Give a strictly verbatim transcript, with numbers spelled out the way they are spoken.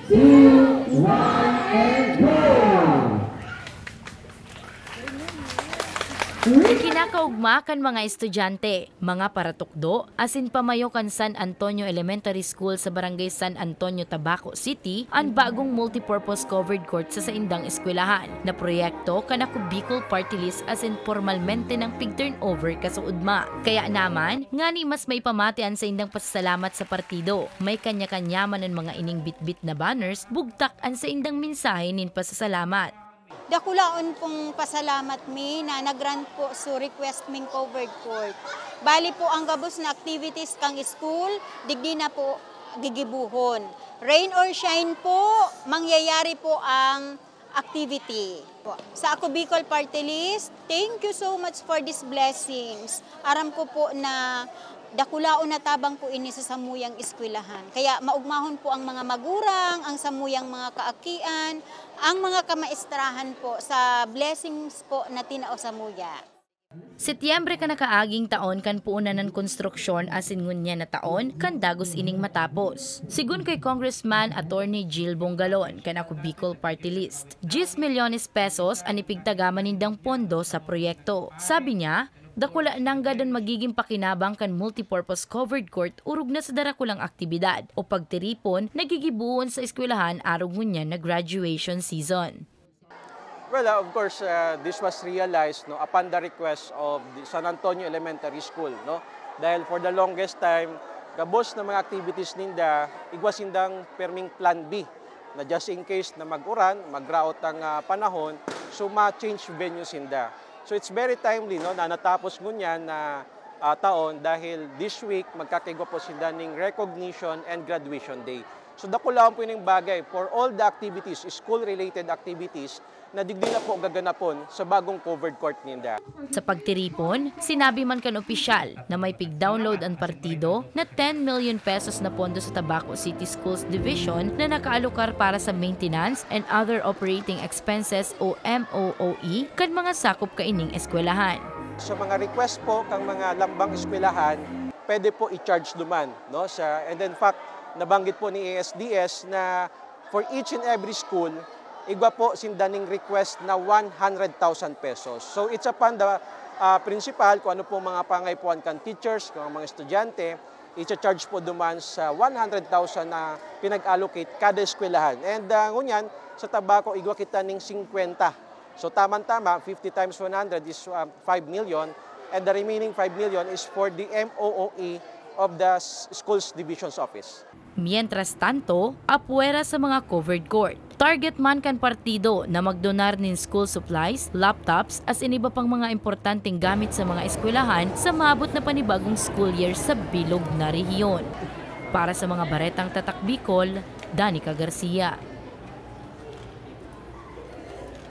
Two, one, and go! Kinakaugma kan mga estudyante, mga paratukdo, asin pamayo kan San Antonio Elementary School sa Barangay San Antonio, Tabaco City, an bagong multipurpose covered court sa saindang eskwelahan, na proyekto kan Ako Bicol Party List asin pormalmente nang pig-turnover kasuodma. Kaya naman, ngani mas maipamati an saindang pasasalamat sa partido, may kanya-kanya man an mga ining bitbit na banners, bugtak an saindang mensahe nin pasasalamat. Dakulaon pong pasalamat mi na nag-grant po su request ming covered court. Bali po, ang gabos na activities kang school, digdi na po gigibuhon. Rain or shine po, mangyayari po ang activity. Sa Ako Bicol Party List, thank you so much for these blessings. Aram ko po na dakulaon na tabang po ini sa samuyang eskwelahan. Kaya maugmahon po ang mga magurang, ang samuyang mga kaakian, ang mga kamaestrahan po sa blessings po na tinao samuya. Setyembre kan nakaaging taon kan puunan an konstruksyon asin ngunyan na taon kan dagos ining matapos. Sigon kay Congressman Attorney Jill Bongalon kan Ako Bicol Party List, diyes milyones pesos an ipigtagaman nindang pondo sa proyekto. Sabi niya, dakula nanggad an magiging pakinabang kan multipurpose covered court orog na sa darakulang aktibidad o pagtiripon na gigibohon sa eskwelahan arog ngunyan na graduation season. Well, uh, of course, uh, this was realized, no, upon the request of the San Antonio Elementary School, no? Dahil for the longest time, gabos na mga activities ninda, igwa sindang perming plan B, na just in case na mag-uran, magraot ang, ah, panahon, so ma-change venue sinda. So it's very timely, no, na natapos ngunyan na, ah, taon dahil this week magkakaigwa po sinda ning recognition and graduation day. So dakulaon po ining bagay for all the activities, school-related activities, na digdi na po gaganapon sa bagong covered court ninda. Sa pagtiripon, sinabi man kan opisyal na may pig-download an partido na ten million pesos na pondo sa Tabaco City Schools Division na nakaalokar para sa maintenance and other operating expenses o M O O E kan mga sakop kaining eskwelahan. Sa mga request po kang mga lambang eskwelahan, pwede po i-charge duman, no? Sa, and in fact, nabanggit po ni A S D S na for each and every school, igwa po sinda ning request na one hundred thousand pesos. So it's upon the, ah, principal kung ano pong mga pangaipuhan kan teachers, kan mga estudyante, i-charge po duman sa one hundred thousand na pinag-allocate kada eskwelahan. And, ah, ngunyan, sa Tabaco, igwa kita ning singkwenta. So tama-tama, fifty times one hundred is, ah, five million, and the remaining five million is for the M O O E of the s-, schools division's office. Mientras tanto, apwera sa mga covered court, target man kan partido na magdonar nin school supplies, laptops, asin iba pang mga importanteng gamit sa mga eskwelahan sa maabot na panibagong school year sa bilog na rehiyon. Para sa mga Baretang Tatak Bicol, Danica Garcia.